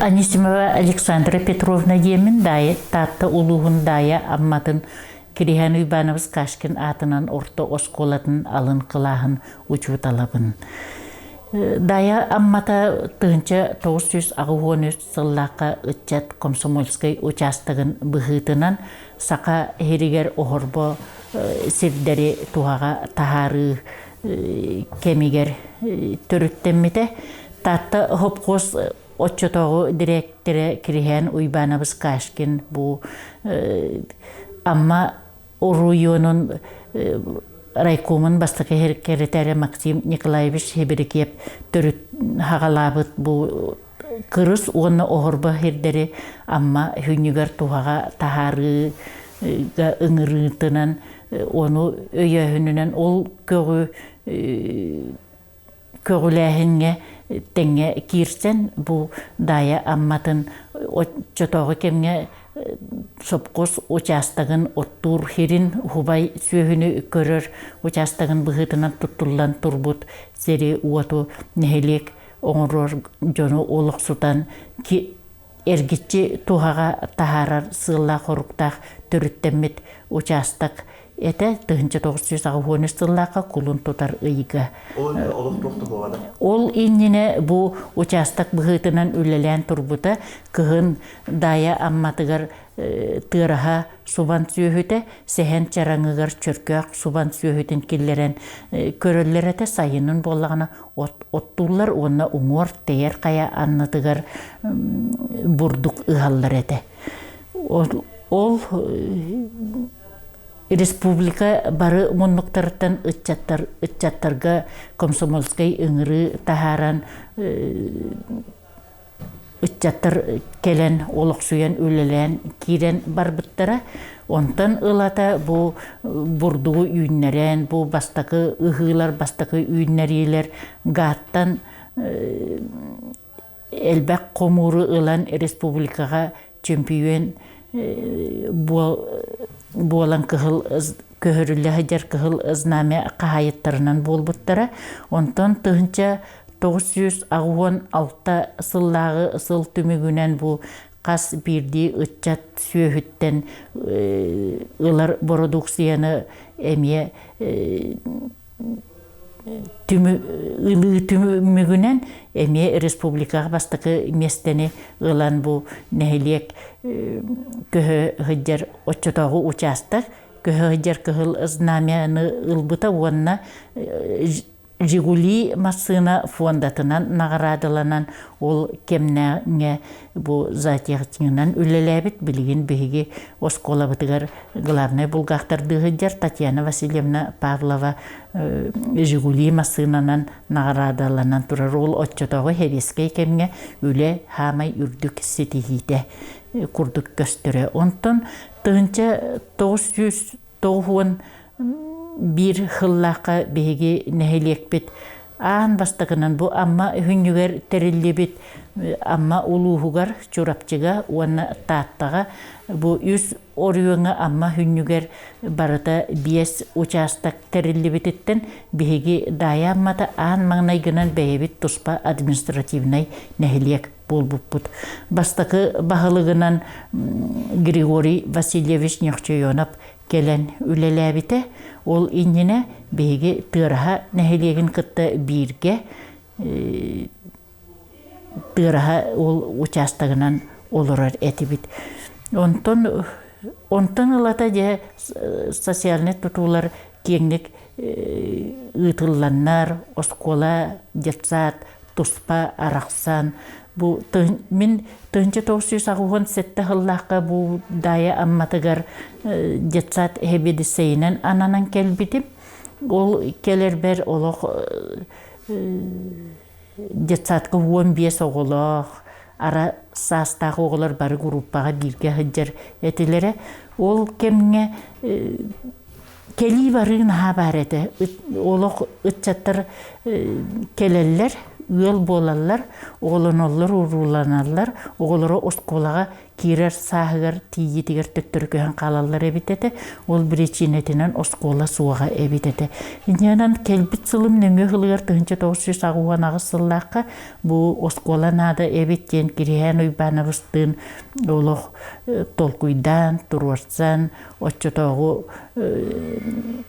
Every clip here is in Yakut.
Анисимова Александра Петровна диэммин Даайа Таатта улууһун Даайа Амматын Кириһээн Уйбаанабыс Кашкин аатынан орто оскуолатын алын кылааһын учууталабын. Даайа Аммата 1983 сыллаахха ыччат комсомольскай учаастагын быһыытынан Саха сиригэр оһорбо сирдэри туһаҕа таһаарыы кэмигэр төрүттэммитэ. Таатта хопхуос оччотооҕу дириэктэрэ Кириһээн Уйбаанабыс Кашкин бу Амма оройуонун райкомун бастакы секретаря Максим Николаевич Хибирикиэп төрүт хаҕалаабыт бу кырыс уонна оһорбо сирдэри Амма хүннүгэр туһаҕа таһаарыыга ыҥырыытынан ону өйөөһүнүнэн ол көҕү көҕүлээһиҥҥэ тэҥҥэ киирсэн бу Даайа Амматын оччотооҕу кэмҥэ сопхуос учаастагын оттуур сирин Хубай сүөһүнү көрөр учаастагын быһыытынан туттуллан турбут сири-уоту нэһилиэк оҥорор дьону олохсутан эргиччи туһаҕа таһаарар сыаллаах-соруктаах төрүттэммит учаастак этэ 1983 сыллаахха кулун тутар ыйга. Ол иннинэ бу учаастак быһыытынан үлэлээн турбута. Кыһын Даайа Амматыгар тыараһа субан сүөһүтэ, Сэһэн Чараҥыгар Чөркөөх субан сүөһүтүн киллэрэн көрөллөр этэ. Сайынын буоллаҕына от оттууллар уонна уҥуор тэйэр хайа аннытыгар бурдук ыһаллар этэ. Ол республика бары муннуктарыттан ыччаттар ыччаттарга комсомольскай ыҥырыы таһааран ыччаттар кэлэн олохсуйан үлэлээн киирэн барбыттара. Онтон ылата бу бурдугу үүннэрэн, бу бастакы ыһыылар, бастакы үүннэриилэр гааттан элбэх хомууру ылан республикаҕа чемпион буолан кыһыл көһөрүллэ сылдьар кыһыл знамя хаһаайыттарынан буолбуттара. Онтон 1986 сыллааҕы сыл түмүгүнэн бу хас биирдии ыччат сүөһүттэн ылар бородууксуйаны эмиэ ылыы түмүгүнэн эмиэ республикаҕа бастакы миэстэни ылан бу нэһилиэк көһө сылдьар оччотооҕу учаастак көһө сылдьар кыһыл знамяны ылбыта уонна Жигули массыына фондатынан наҕараадаланан ол кэмнээҥҥэ бу зоотехнигынан үлэлээбит билигин биһиги оскуолабытыгар главнай булгаахтардыы сылдьар Татьяна Васильевна Павлова Жигули массыынанан наҕараадаланан турар ол оччотооҕу сэбиэскэй кэмҥэ үлэ хаамай үрдүк ситиһиитэ курдук көстөрө. Онтон 1991 сыллаахха биһиги нэһилиэкпит аан бастакынан бу Амма үһүнньүгэр тэриллибит Амма улууһугар Чурапчыга уонна Тааттаҕа бу үс оройуоҥҥа Амма үһүнньүгэр барыта биэс учаастак тэриллибититтэн биһиги Даайа Аммата аан маҥнайгынан бэйэбит туспа административнай нэһилиэк буолбуппут. Бастакы баһылыгынан Григорий Васильевич Нехчойонов кэлэн үлэлээбитэ. Ол иннинэ биһиги Тыараһа нэһилиэгин кытта бииргэ Тыараһа ол учаастагынан олорор этибит. Онтон онтон ылата дьэ социальнай тутуулар киэҥник ыытылланнар, оскуола, детсад туспа арахсан бу мин 1987 сыллаахха бу Даайа Амматыгар детсад сэбиэдиссэйинэн ананан кэлбитим. Ол кэлэрбэр олох детсадка 15 оҕолоох, ара саастаах оҕолор бары группаҕа бииргэ сылдьар этилэрэ. Ол кэмҥэ кэлии барыы наһаа баар этэ. Олох ыччаттар кэлэллэр, ыал буолаллар, оҕолоноллор, урууланаллар, оҕолоро оскуолаҕа киирэр сааһыгар тиийиитигэр төттөрү көһөн хаалаллар эбит этэ. Ол биричиинэтинэн оскуола суоҕа эбит этэ. Инньэнэн кэлбит сылым нөҥүө сылыгар 1988 сыллаахха бу оскуола наада эбит диэн Кириһээн Уйбаанабыстыын олох толкуйдаан, туруорсан, оччотооҕу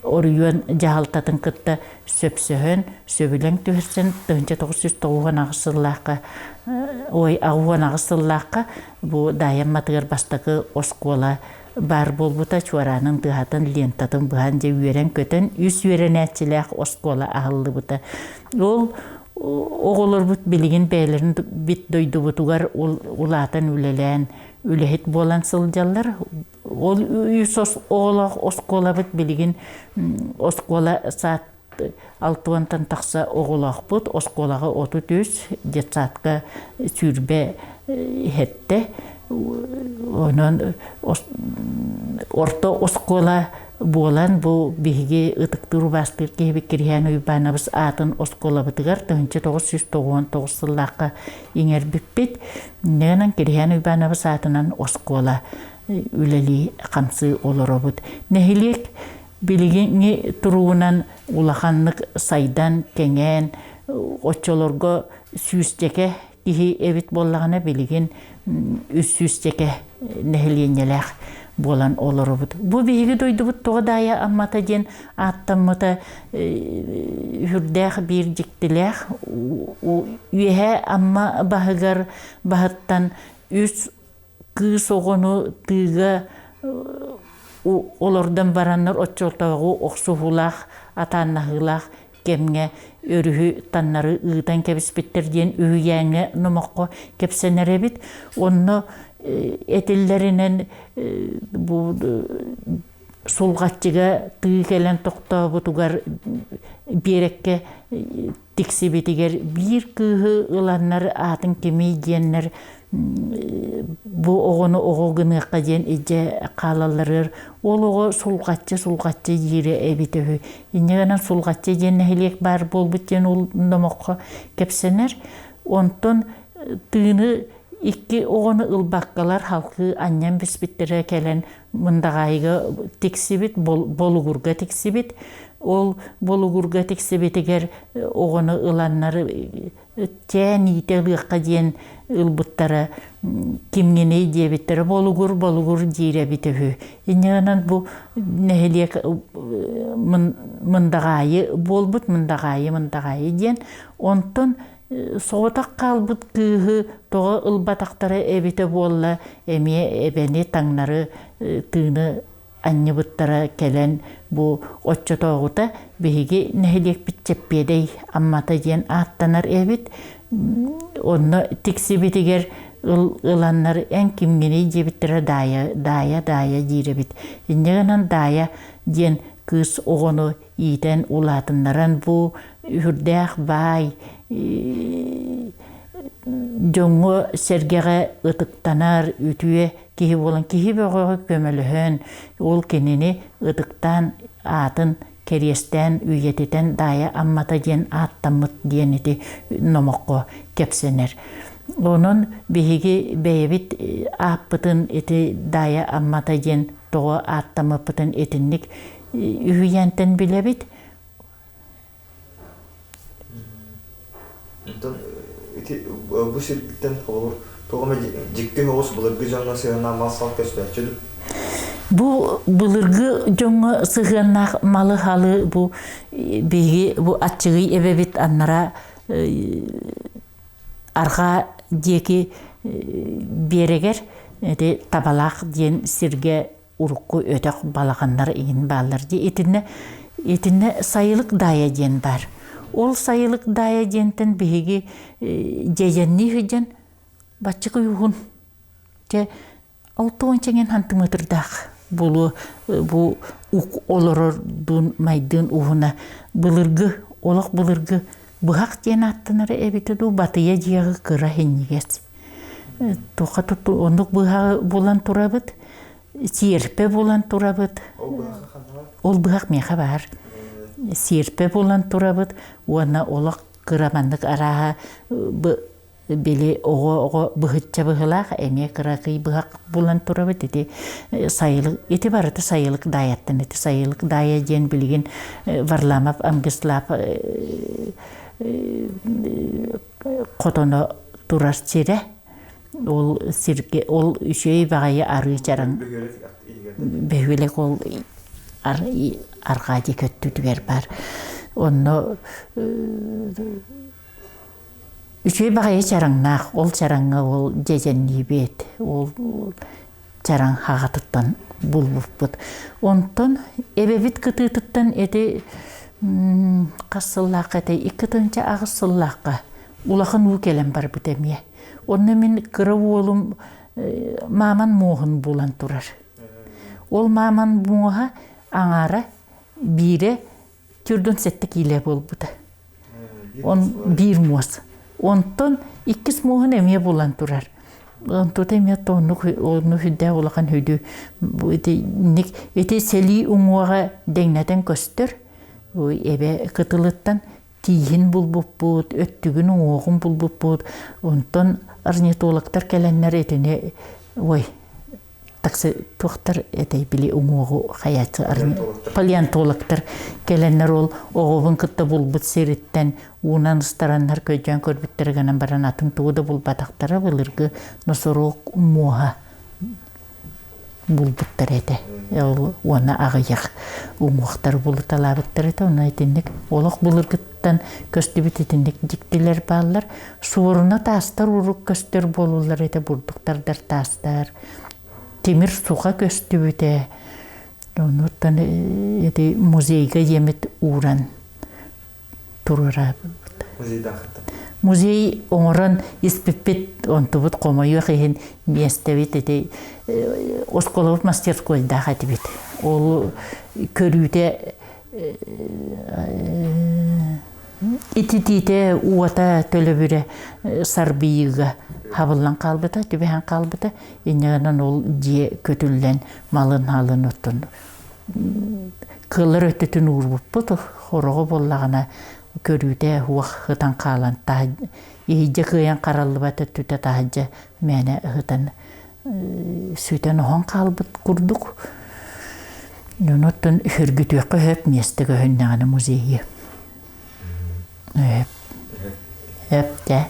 оройуон дьаһалтатын кытта сөпсөһөн, сөбүлэҥ түһэрсэн 1998 сыллаахха ой 98 сыллаахха бу Даайа Амматыгар бастакы оскуола баар буолбута чуораанын тыаһатын лентатын быһан дьэ үөрэн-көтөн үс үөрэнээччилээх оскуола аһыллыбыта. Ол оҕолорбут билигин бэйэлэрин бит дойдубутугар улаатан үлэлээн үлэһит буолан сылдьаллар. Ол үс оҕолоох оскуолабыт билигин оскуола саат алтыантан тахса оҕолоохпут. Оскуолаҕа 33, детсадка 20 иһэттэ. Онон орто оскуола буолан бу биһиги ытыктыыр убаастыыр киһибит Кириһээн Уйбаанабыс аатын оскуолабытыгар 1999 сыллаахха иҥэрбиппит. Инньэ Кириһээн Уйбаанабыс аатынан оскуола үлэлии хамсыы олоробут. Нэһилиэк билигиҥҥи туругунан улаханнык сайдан, кэҥээн, оччолорго сүүсчэкэ киһи эбит буоллаҕына, билигин үс сүүсчэкэ нэһилиэнньэлээх буолан олоробут. Бу биһиги дойдубут тоҕо Даайа Аммата диэн ааттаммыта үрдээх биир дьиктилээх. Үөһээ Амма баһыгар баһыттан үс кыыс оҕону тыыга олордон бараннар оччотооҕу охсуһуулаах, атааннаһыылаах кэмҥэ өрүһү таннары ыытан кэбиспиттэр диэн үһүйээҥҥэ номоххо кэпсэнэр эбит. Онно этиллэринэн бу Сулҕаччыга тыы кэлэн тохтообутугар биэрэккэ тиксибитигэр биир кыыһы ыланнар аатын кимий диэннэр бу оҕону оҕо гыныахха диэн илдьэ хаалалларыгар ол оҕо сулҕаччы сулҕаччы диирэ эбитэ үһү. Инньэ гынан Сулҕаччы диэн нэһилиэк баар буолбут диэн ол номоххо кэпсэнэр. Онтон тыыны икки оҕону ылбаккалар халкыы анньан биспиттэрэ кэлэн Мындаҕаайыга тиксибит, Болугурга тиксибит. Ол Болугурга тиксибитигэр оҕону ыланнар чээн иитэ ылыахха диэн ылбыттара кимҥиний диэбиттэрэ Болугур, Болугур диир эбит үһү. Инньэ гынан бу нэһилиэк Мындаҕаайы буолбут, Мындаҕаайы, Мындаҕаайы диэн. Онтон соҕотох хаалбыт кыыһы тоҕо ылбатахтара эбитэ буолла, эмиэ эбэни таҥнары тыыны анньыбыттара кэлэн бу оччотооҕута биһиги нэһилиэкпит Чэппиэдэй Аммата диэн ааттанар эбит. Онно тиксибитигэр ыланнар эн кимҥиний диэбиттэрэ Даайа, Даайа, Даайа диир эбит. Инньэ гынан Даайа диэн кыыс оҕону иитэн улаатыннаран бу үрдээх баай дьоҥҥо-сэргэҕэ ытыктанар үтүө киһи буолан киһи бөҕөҕө көмөлөһөн ол кинини ытыктаан аатын кэриэстээн үйэтитэн Даайа Аммата диэн ааттаммыт диэн ити номоххо кэпсэнэр. Онон биһиги бэйэбит ааппытын ити Даайа Аммата диэн тоҕо ааттаммыппытын итинник үһүйээнтэн билэбит. Онтон ити бу сиртэн холобур туох эмэ дьикти соҕус былыргы дьоҥҥо сыһыаннаах мал-сал көстөөччү дуу? Бу былыргы дьоҥҥо сыһыаннаах малы-халы бу биһиги бу аччыгый эбэбит аннара арҕаа диэки биэрэгэр ити Табалаах диэн сиргэ урукку өтөх балаҕаннар иһин бааллар дии. Итиннэ итиннэ сайылык даайа диэн баар. Ол сайылык даайа диэнтэн биһиги дьэдьэннии сылдьан баччыкый уһун чэ алтыон чэҥин хантымыытырдаах буолуо бу ук олорордуун майдыын уһуна былыргы олох былыргы быһах диэн ааттанара эбитэ дуу батыйа дьиэҕи кыра синньигэс Туохха оннук быһаҕы булан турабыт, сиэрпэ булан турабыт. Ол быһах миэхэ баар. Сиэрпэ булан турабыт уонна олох кыра маннык арааһа бу Били оҕо-оҕо быһычча быһылаах эмиэ кыракый быһах булан турабыт ити сайылык ити барыта сайылык даайаттан ити сайылык даайа диэн билигин Варламов Амгислав хотоно турар сирэ ол сиргэ ол үчүгэй баҕайы арыы чараҥ бөһүөлэк ол арҕаа диэки өттүтүгэр баар онно Үчүгэй баҕайы чараҥнаах, ол чараҥҥа ол дьэдьэнниибит, ол чараҥ хаҕатыттан булбуппут. Онтон эбэбит кытыытыттан ити хас сыллаахха этэй, 2008 сыллаахха улахан уу кэлэн барбыт эмиэ. Онно мин кыра уолум мааман муоһун булан турар. Ол мааман муоһа аҥаара биирэ 47 киилэ буолбута. Он биир муос. Онтон иккис муоһун эмиэ булан турар. Онтута эмиэ оннук онну сүрдээх улахан хүдү ити ити сэлии уҥуоҕа дэҥнэтэн көстөр. Эбэ кытылыттан тииһин булбуппут, өттүгүн уҥуоҕун булбуппут. Онтон орнитологтар кэлэннэр итини ой таксы туохтар этэй били уҥуоҕу хайааччы палеонтологтар кэлэннэр ол оҕобун кытта булбут сириттэн уунан ыстараннар көйдьөөн көрбүттэрэ гынан баран атын тугу да булбатахтара былыргы носорог муоһа булбуттар этэ ол уонна аҕыйах уҥуохтары булуталаабыттар этэ онно итинник олох былыргыттан көстүбүт итинник дьиктилэр бааллар суоруна таастар урук көстөр буолуллар этэ бурдуктардар таастар тимир суха көстүбүтэ онуттан ити музейга диэмит ууран туруорабыт музей оҥорон испиппит онтубут хомойуох иһин миэстэбит ити оскуолабыт мастерскойдаах этибит ол көрүүтэ Ититиитэ уота төлөбүрэ сарбыйыыга хабыллан хаалбыта, түбэһэн хаалбыта. Инньэ гынан ол дьиэ көтүллэн малын-халын оттон кыаллар өттүтүн уурбуппут. Хороҕо буоллаҕына көрүүтэ уох ытан хаалан таһа иһийдьэ кыайан хараллыбат өттүтэ таһырдьа мээнэ ыһытан сүтэн оһон хаалбыт курдук. Оттон үргүтүөххэ сөп миэстэ көһүннэҕинэ музейы. Өп. Өп дэ.